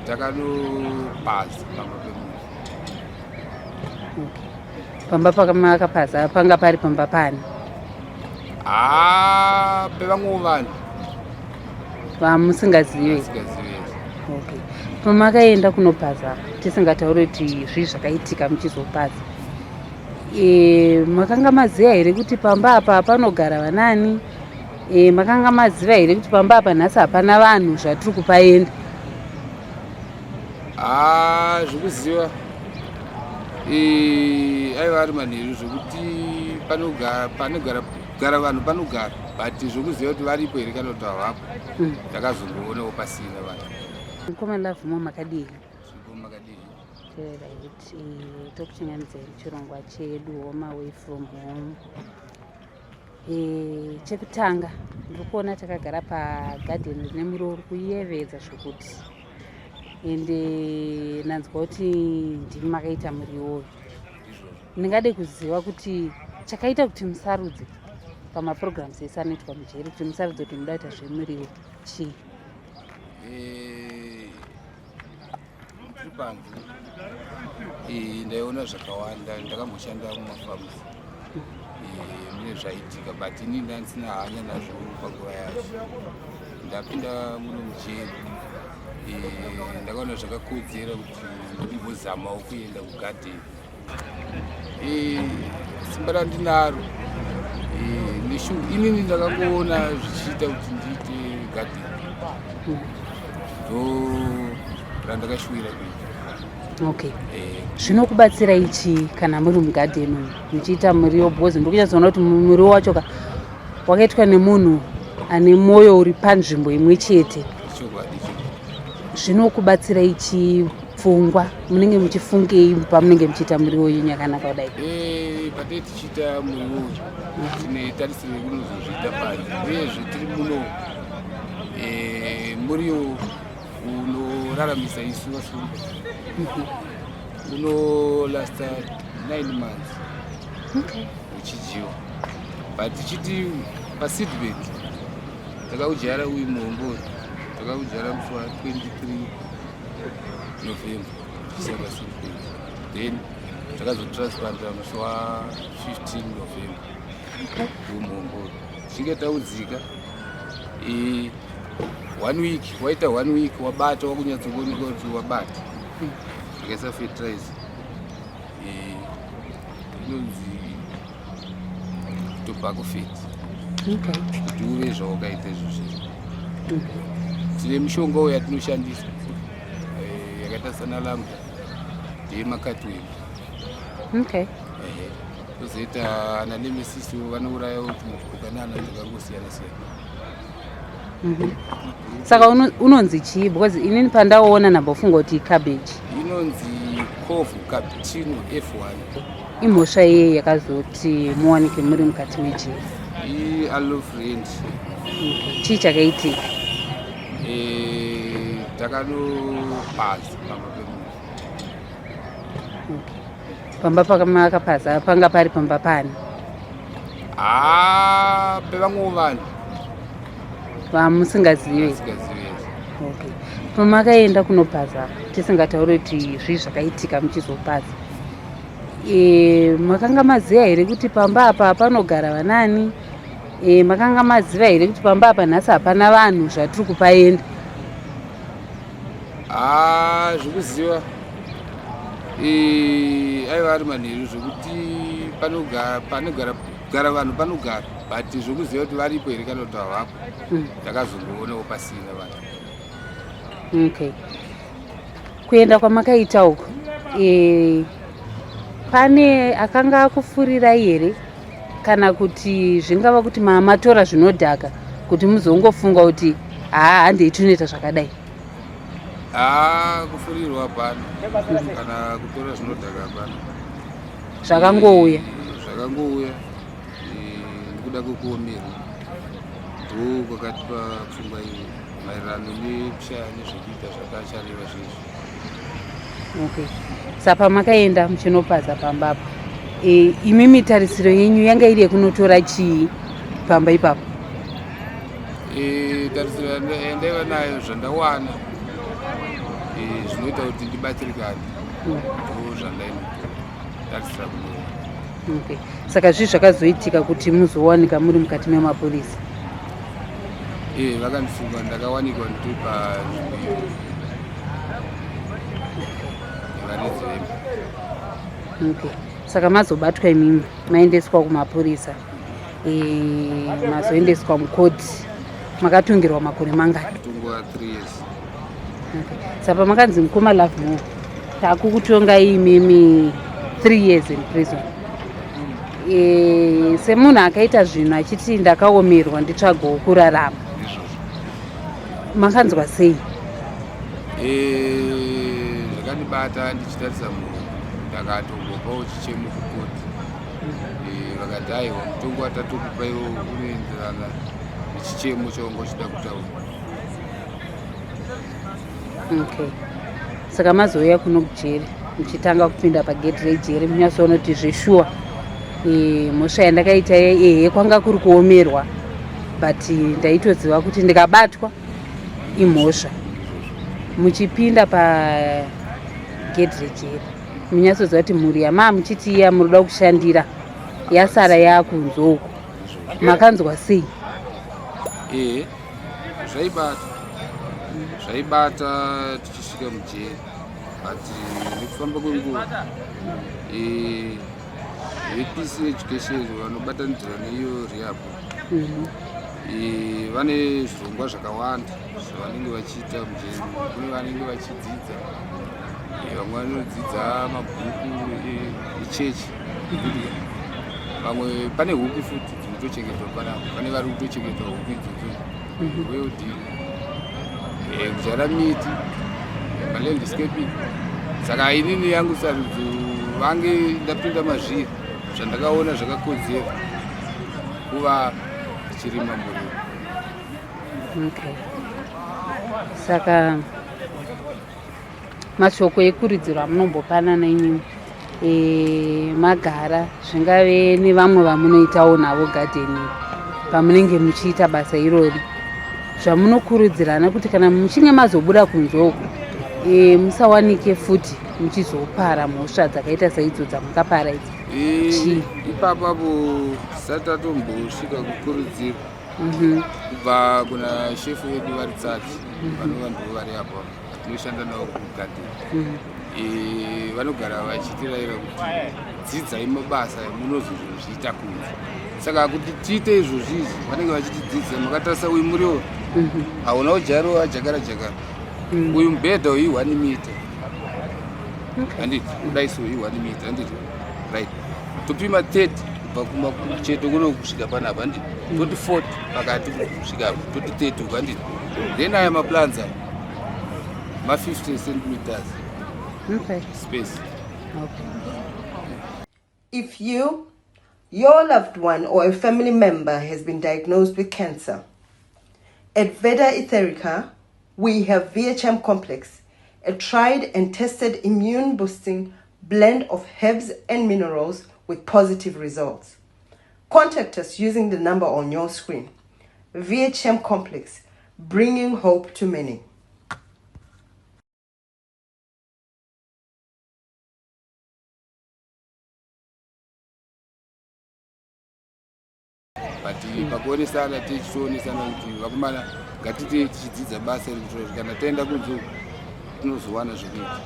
Takanopaza pamba pemunhu. Okay. Pamba pakamakapaza panga pari pamba pani? Haa, pevamwewo vanhu vamusingazive. Vasingazive. Okay. Pamakaenda kunopaza, tisingatauri kuti zvii zvakaitika muchizopaza, makanga maziva here kuti pamba apa panogara vanani? Makanga maziva here kuti pamba apa nhasi hapana vanhu zvatiri kupaenda? Haa, zvekuziva, aiva ari manheru zvekuti panogara panogara gara vanhu panogara, but zvekuziva kuti varipo here kana kuti havapo, ndakazongoonawo pasina vanhu. Mukoma Lavhumo, makadii? Zvipo, makadii? Right, tokuchinganidzai chirongwa chedu Home Away From Home. Chekutanga, ndiri kuona takagara pagadheni rine muriwo uri kuyevedza zvokuti, ende ndanzwa kuti ndimi makaita muriwo uyu. Ndingade kuziva kuti chakaita kuti musarudze pamaprograms ese anoitwa mujeri, kuti musarudze kuti muda kuita zvemuriwo, chii? Tiri panze, ndaiona zvakawanda. Ndakamboshanda mumafarms, mune zvaitika, but ini ndandisina hanya nazvo panguva yacho. Ndapinda muno mujeri, ndakaona zvakakodzera kuti ndimbozamawo kuenda kugadheni. Simba randinaro inini ndakangoona zvichiita kuti ndiite gadheni, ndo randakashuwira kuita. Okay, zvinokubatsirai chii kana muri mugadheni umu muchiita muriwo? Because ndiri kunyatsoona kuti muriwo wacho ka wakaitwa nemunhu ane mwoyo uri panzvimbo imwe chete. Chokwadi, chokwadi. Zvinokubatsirai chii? Pfungwa munenge muchifungei pamunenge muchiita muriwo yenyu yakanaka kudai? Patee tichiita muriwo uyu, tine tarisiro yekunozozviita panze. Uyezve tiri muno, muriwo unoraramisa isu vasungwa, unolasta 9 months uchidyiwa. But tichiti paseedbed takaudyara uyu muhombo, takaudyara musi wa23 November, tichiisa paseedbed, then takazotransplanta musi wa15 November uyu muhombo. Tichinge taudzika, one week waita, one week wabata, wakunyatsokuoneka kuti wabata, takaisa fertilizer inonzi tobacco fet kuti uve zvawakaita izvozvo. Tine mishonga yatinoshandisa, yakaita sana lambda, ndeyemakatwem. Kozoita ana nemesis, vanourayawo tupukanana takangosiyana siyana. Saka unonzi chii? Because inini pandaona ndambofunga kuti cabbage. Inonzi Kovu Cappuccino F1. Imhosva yei yakazoti muwanike muri mukati mejeri? Iunlawful. Chii chakaitika? Takanopaza pamba pemunhu. Okay. Pamba pakamakapaza panga pari pamba pani? Haa, pevamwewo vanhu vamusingazive. Vasingazive. Okay. Pamakaenda kunopaza, tisingatauri kuti zvii zvakaitika muchizopaza, makanga maziva here kuti pamba apa panogara vanani? Makanga maziva here kuti pamba apa nhasi hapana vanhu zvatiri kupaenda? Haa, zvekuziva, aiva ari manheru zvekuti panogara panogara gara vanhu panogara, but zvekuziva kuti varipo here kana kuti havapo, ndakazongoonawo pasina vanhu. Okay. Kuenda kwamakaita uku, pane akanga akufurirai here, kana kuti zvingava kuti matora zvinodhaka kuti muzongofunga kuti haa, handei tinoita zvakadai? Haa, kufurirwa hapana, kana kutora zvinodhaka hapana. Zvakangouya? Zvakangouya, nekuda kwekuomerwa ndo kwakatipa pfungwa iyo, maererano nekushaya nezvekuita zvatachareva zvezvi. Okay. Saka makaenda muchinopaza pamba apo, imimi tarisiro yenyu yanga iri yekunotora chii pamba ipapo? Tarisiro yandaiva nayo, zvandawana, Zvinoita kuti ndibatsirikane, ndo zvandainotarisira kunoona. Okay. Saka zvii zvakazoitika kuti muzowanika muri mukati memapurisa? Ee, vakandisunga, ndakawanikwa ndiri panzvimbo iyo nevaridzi vemba. Okay. Saka mazobatwa imimi, maendeswa kumapurisa, mazoendeswa mukoti, makatungirwa makore mangani? Tungwa 3 years. Okay. Saka pamakanzi mukoma Lovemore takukutongai imimi 3 years in prison, semunhu akaita zvinhu achiti ndakaomerwa nditsvagewo kurarama, Ndizvozvo. makanzwa sei? Zvakandibata ndichitarisa munhu, ndakatombopawo chichemo kukoti. Vakati aiwa, mutongo watatokupa iwo unoenderana nechichemo chaunga uchida kutaura. Okay. Saka mazouya kuno kujeri, muchitanga kupinda pagedhi rejeri, munyatsoona kuti zveshuwa, mhosva yandakaita ehe kwanga kuri kuomerwa, but ndaitoziva kuti ndikabatwa imhosva. Muchipinda pagedhi rejeri, munyatsoziva kuti mhuri yamaa muchiti iya munoda kushandira yasara yaakunze uko, makanzwa sei? Ee, zvaibata tichisvika mujeri, but nekufamba kwenguva, vePeace Education vanobatanidzira neiyo rehab, vane zvirongwa zvakawanda zvavanenge vachiita mujeri. Kune vanenge vachidzidza, vamwe vanodzidza mabhuku echechi, vamwe pane huku futi dzinotochengetwa panapa, pane vari kutochengetwa huku idzodzo, welding, kudyara miti, malandscaping. Saka inini yangu sarudzo vange ndapinda mazviri, zvandakaona zvakakodzera kuva tichirima muriwo. Okay. Saka mashoko ekurudziro amunombopanana imimi, magara zvingave nevamwe vamunoitawo navo gadheni pamunenge muchiita basa irori, zvamunokurudzirana kuti kana muchinge mazobuda kunze uku, musawanike futi muchizopara mhosva dzakaita saidzo dzamukapara idzi? Chii? Ipapapo tisati tatombosvika kukurudziro kubva kuna shefu vedu vari tsati, vanova ndivo vari apo tinoshanda navo kugadheni, vanogara vachitirayira kuti dzidzai mabasa munozozviita kunze. Saka kuti tiite izvozvi izvi, vanenge vachitidzidzisa. Makatarisa uyu muriwo, hauna kujairiwa jakara jakara. Uyu mubhedha uyu 1 meter, handiti? Kudai so, i1 meter, handiti? Right, topima 30 kubva kumacheto kuno kusvika panapa, handiti? Toti 40 pakati kusvika apa, toti 30 uku, handiti? Then aya maplants aya ma50 centimeters space. If you, your loved one, or a family member has been diagnosed with cancer, at Veda Etherica, we have VHM Complex, a tried and tested immune boosting blend of herbs and minerals with positive results. Contact us using the number on your screen. VHM Complex, bringing hope to many. But pakuonesana tichionesana kuti vakomana, ngatite tichidzidza basa iri kuitira kuti kana taenda kunze uku tinozowana zvekuita.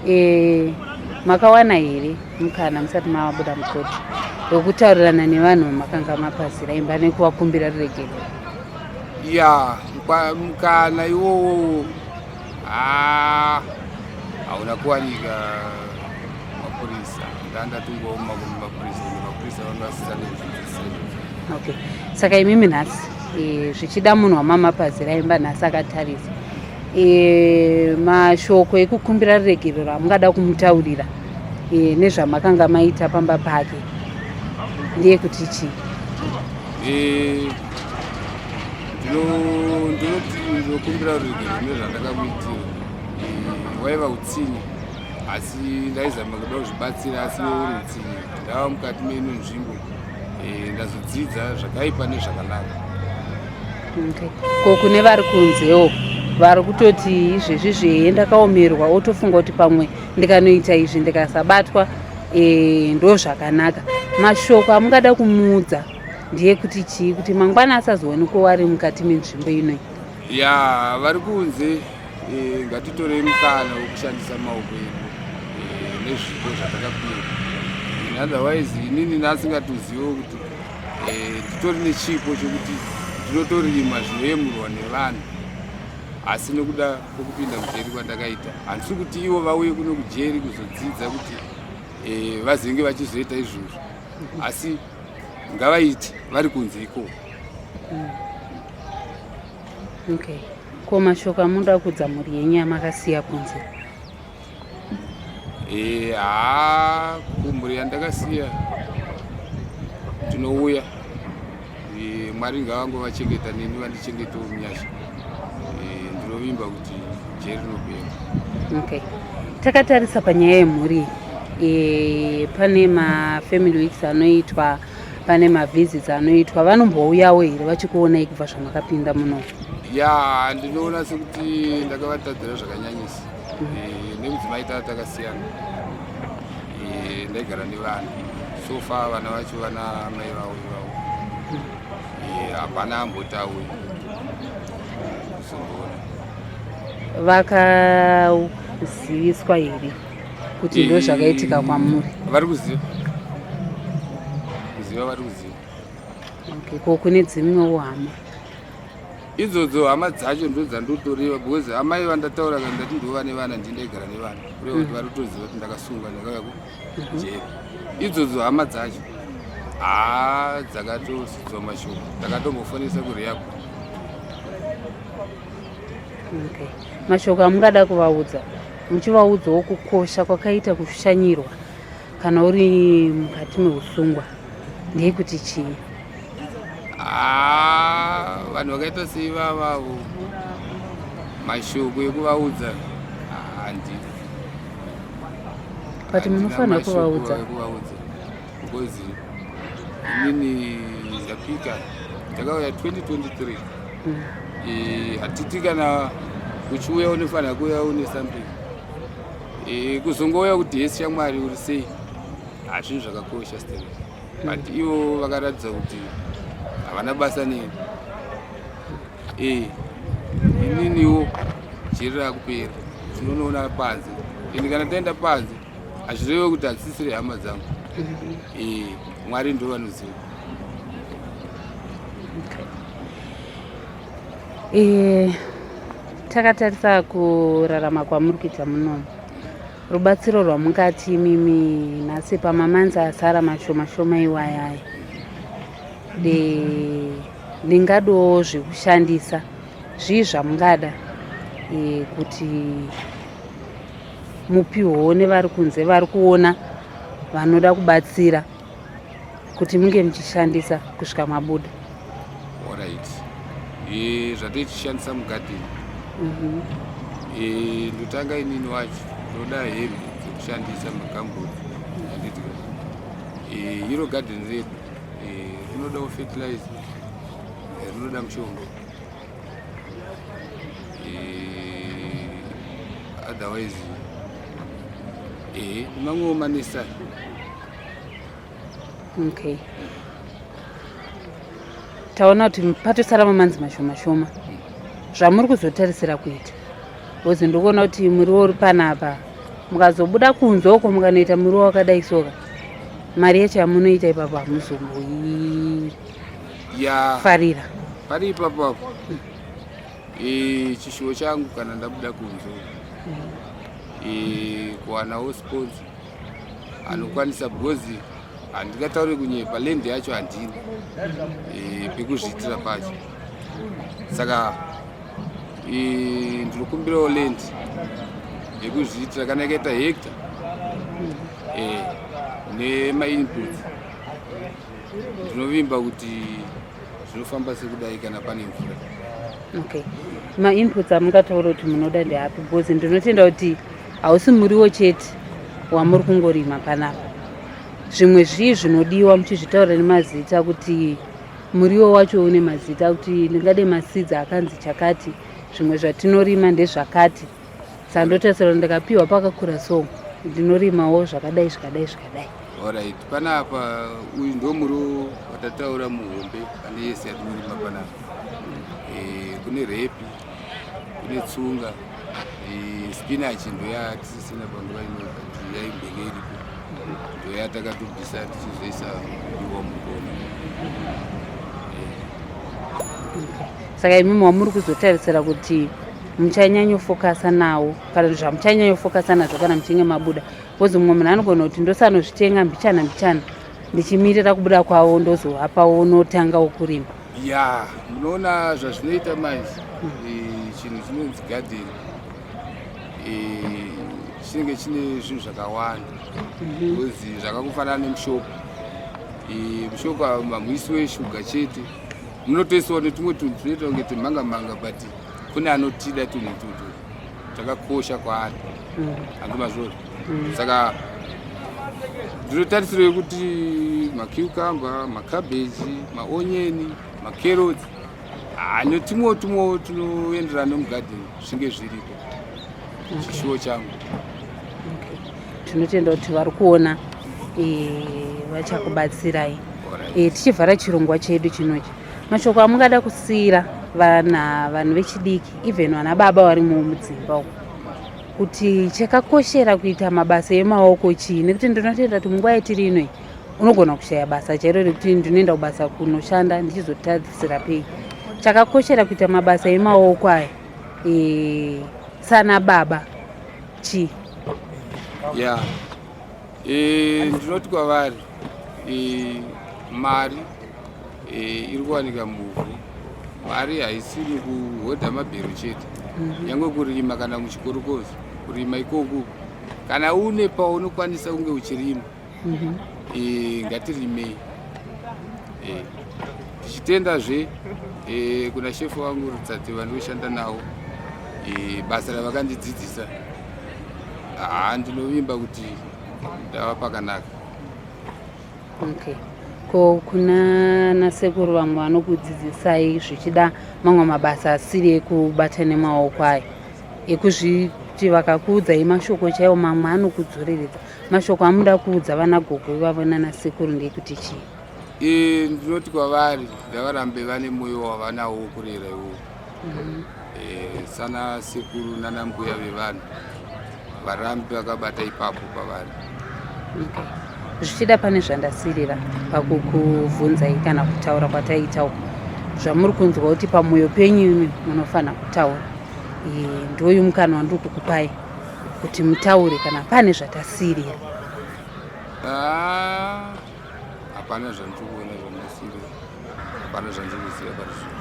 Okay. Makawana here mukana musati mabuda mukoti wekutaurirana nevanhu vamakanga mapazira imba nekuvakumbira ruregerero? Ya, mukana iwowo hauna kuwanika. Mapurisa, ndandatungwawo mumaoko memapurisa, ende mapurisa vanga vasisane kuzvidzidzisa. Okay. Saka imimi nhasi, zvichida munhu wamamapazira imba nhasi akatarisa, mashoko ekukumbira ruregerero amungada kumutaurira, nezvamakanga maita pamba pake ndeyekuti chii? Ndinoti ndinokumbira ruregerero nezvandakakuitira. Waiva utsinye, asi ndaizama kuda kuzvibatsira, asi iwe uri utsinye. Ndava mukati meino nzvimbo, ndazodzidza zvakaipa nezvakanaka. Okay. Ko kune vari kunzewo Vari kutoti izvezvi zvee ndakaomerwa, otofunga kuti pamwe ndikanoita izvi ndikasabatwa e, ndo zvakanaka. Mashoko amungada kumuudza ndeyekuti chii kuti mangwana asazowanikwa ari mukati menzvimbo inoyi? Ya, vari kunze e, ngatitorei mukana wekushandisa maoko edu e, nezvipo zvatakapiwa. In otherwise inini ndasingatozivo kuti e, nditori nechipo chekuti ndinotorima zvinoyemurwa nevanhu, asi nekuda kwekupinda mujeri kwandakaita handisi kuti ivo vauye kuno kujeri kuzodzidza kuti e, vazenge vachizoita izvozvo, asi ngavaite vari kunze ikoko. Okay, ko mashoko amunoda kuudza mhuri yenyu yamakasiya kunze? E, haa, kumhuri yandakasiya tinouya e, Mwari ngavangovachengeta neni vandichengetewo munyasha. E, ndinovimba kuti jeri rinopera. Okay, takatarisa panyaya yemhuri e, pane mafamily weeks anoitwa, pane mavisits anoitwa, vanombouyawo here vachikuonai kubva zvamakapinda muno? Ya, ndinoona sekuti ndakavatadzira zvakanyanyisa. E, nemudzimai taa takasiyana. E, ndaigara nevana, so far vana vacho vana mai vavo ivavo. E, hapana amboti auya kuzondiona. Vakaziviswa here kuti ndo zvakaitika kwamuri? Vari kuziva, kuziva vari kuziva. Okay, ko kune dzimwewo hama? Idzodzo hama dzacho ndo dzandotoreva, because amai vandataura kana ndati ndova nevana, ndii ndaigara nevana, kureva kuti vari kutoziva kuti ndakasungwa, ndakauya kujeri. Idzodzo hama dzacho haa dzakatosidzwa mashoko, takatombofonesa kurehab. Okay, mashoko amungada kuvaudza, muchivaudzawo kukosha kwakaita kushanyirwa kana uri mukati meusungwa, ndeyekuti chii? Ah, vanhu vakaita seivavavo mashoko ekuvaudza handina. But munofanira kuvaudza. Ekuvaudza because inini ndapika, ndakauya 2023. Eh, hatiti kana uchiuya unofanira kuuya une something. Eh, kuzongouya kuti hesi shamwari, uri sei, hazvinhu zvakakosha still, but ivo vakaratidza kuti havana basa neni. Eh, ininiwo jeri rakupera, tinonoona panze, ende kana taenda panze hazvireve kuti hatisisiri hama dzangu. Eh, Mwari ndo vanoziva. Okay. E, takatarisa kurarama kwamuri kuita munomu, rubatsiro rwamungati imimi nhasi pamamanzi asara mashoma shoma iwayaya de ndingadowo zvekushandisa, zvii zvamungada e, kuti mupiwewo nevari kunze vari kuona vanoda kubatsira kuti munge muchishandisa kusvika mabuda? Alright, e, zvatichishandisa mugadheni, e, ndotanga inini wacho ndoda hembe dzekushandisa, magambutsi, handiti? E, iro gadheni redu e, rinodawo fertilizer, e, rinoda mushonga. E, otherwise e, nemamwewo manesa. Okay, taona kuti patosara mamanzi mashoma shoma. Zvamuri kuzotarisira kuita, because ndikuona kuti muriwo uri panapa, mukazobuda kunze uko mukanoita muriwo wakadai soka, mari yacho yamunoita ipapo hamuzomboifarira. Ya, pari ipapo apo e, chishuwo changu kana ndabuda kunze e, kuwanawo sponsor anokwanisa, because handingatauri kunyepa, land yacho handina e, pekuzviitira pacho. Saka e, ndinokumbirawo land yekuzviitira kana yakaita hectare e, nemainputs, ndinovimba kuti zvinofamba sekudai kana pane mvura. Okay, mainputs amungataura kuti munoda ndeapi? Because ndinotenda kuti hausi muriwo chete wamuri kungorima panapa, zvimwe zvii zvinodiwa, muchizvitaura nemazita, kuti muriwo wacho une mazita, kuti ndingade maseeds akanzi chakati. Zvimwe zvatinorima ndezvakati, saka ndotarisira kuti ndikapiwa pakakura so ndinorimawo zvakadai zvakadai zvakadai. Alright, panapa uyu ndo muriwo watataura muhombe pane yese yatinorima panapa. E, kune repi, kune tsunga, e, spinach ndoyatisisina panguva ino but yaimbenge iripo, ndoyatakatobvisa tichizoisa muriwo mukona. Saka imimi wamuri kuzotarisira kuti muchanyanyofokasa nawo kana zvamuchanyanyofokasa nazvo kana muchinge mabuda, because mumwe munhu anogona kuti ndosanozvitenga mbichana mbichana ndichimirira kubuda kwavo ndozovapawo notangawo kurima. Ya, munoona zvazvinoita manje, chinhu chinonzi garden chinenge chine zvinhu zvakawanda, because zvakangofanana nemushopu. Mushopu hamuisiwe shuga chete, munotoisawo netumwe tunhu tunoita kunge twemhanga mhanga, but kune anotida tunhu itutu takakosha kwaari, handimazvori. Saka ndinotarisiro yekuti macucumber, macabbage, maonyeni, macarrots netumwewo tumwewo tunoenderana nemugadheni zvinge zviripo, chishuwo changu. Tinotenda kuti vari kuona vachakubatsirai. Tichivhara chirongwa chedu chinochi, mashoko amungada kusiyira vana, vanhu vechidiki, even vana baba varimo mudzimba uko, kuti chakakoshera kuita mabasa emaoko chii? Nekuti ndinotenda kuti munguva yatiri inoi unogona kushaya basa chairo rekuti ndinoenda kubasa kunoshanda ndichizotarisira pei. Chakakoshera kuita mabasa emaoko aya sana baba chii? Ya, ndinoti kwavari mari iri kuwanika muvhu. Mari haisi mukuhodha mabhero chete, nyange kurima kana muchikorokozo kurima ikoku, kana une paunokwanisa kunge uchirima, ngatirimei. Tichitendazve kuna shefu vangu Rutsate vandinoshanda navo, basa ravakandidzidzisa, haa, ndinovimba kuti ndava pakanaka. Okay, ko kuna nasekuru vamwe vanokudzidzisai zvichida mamwe mabasa asiri ekubata nemaoko aya, ekuzviti vakakuudzai mashoko chaiwo mamwe anokudzoreredza, mashoko amuda kuudza vana gogo ivavo nanasekuru ndekuti chii? Ndinoti kwavari ngavarambe vane mwoyo wavanawo wokurera iwowo. Sana sekuru nana mbuya vevanhu varambe vakabata ipapo pavari. Okay. Zvichida pane zvandasirira pakukubvunzai kana kutaura kwataita uku, zvamuri kunzwa kuti pamwoyo penyu imi munofanira kutaura. Ndoyu mukana wandiri kukupai kuti mutaure kana pane zvatasirira. Ah, hapana zvandiri kuona zvandasirira, hapana zvandiri kuziva pari zvino.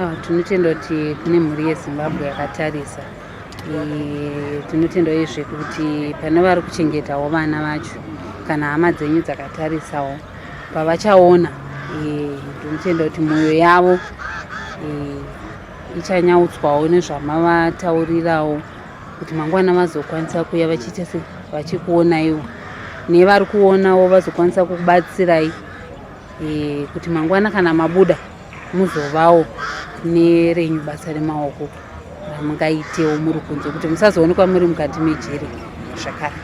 Ah, tinotenda kuti kune mhuri yeZimbabwe yakatarisa. Tinotenda uyezve kuti pane vari kuchengetawo vana vacho kana hama dzenyu dzakatarisawo pavachaona. Ndinotenda kuti mwoyo yavo ichanyautswawo nezvamavataurirawo, kuti mangwana vazokwanisa kuuya vachiita se vachikuonaiwo, nevari kuonawo vazokwanisa kukubatsirai, kuti mangwana kana mabuda muzovawo nerenyu basa remaoko ramungaitewo muri kunze, kuti musazoonekwa muri mukati mejeri zvakare.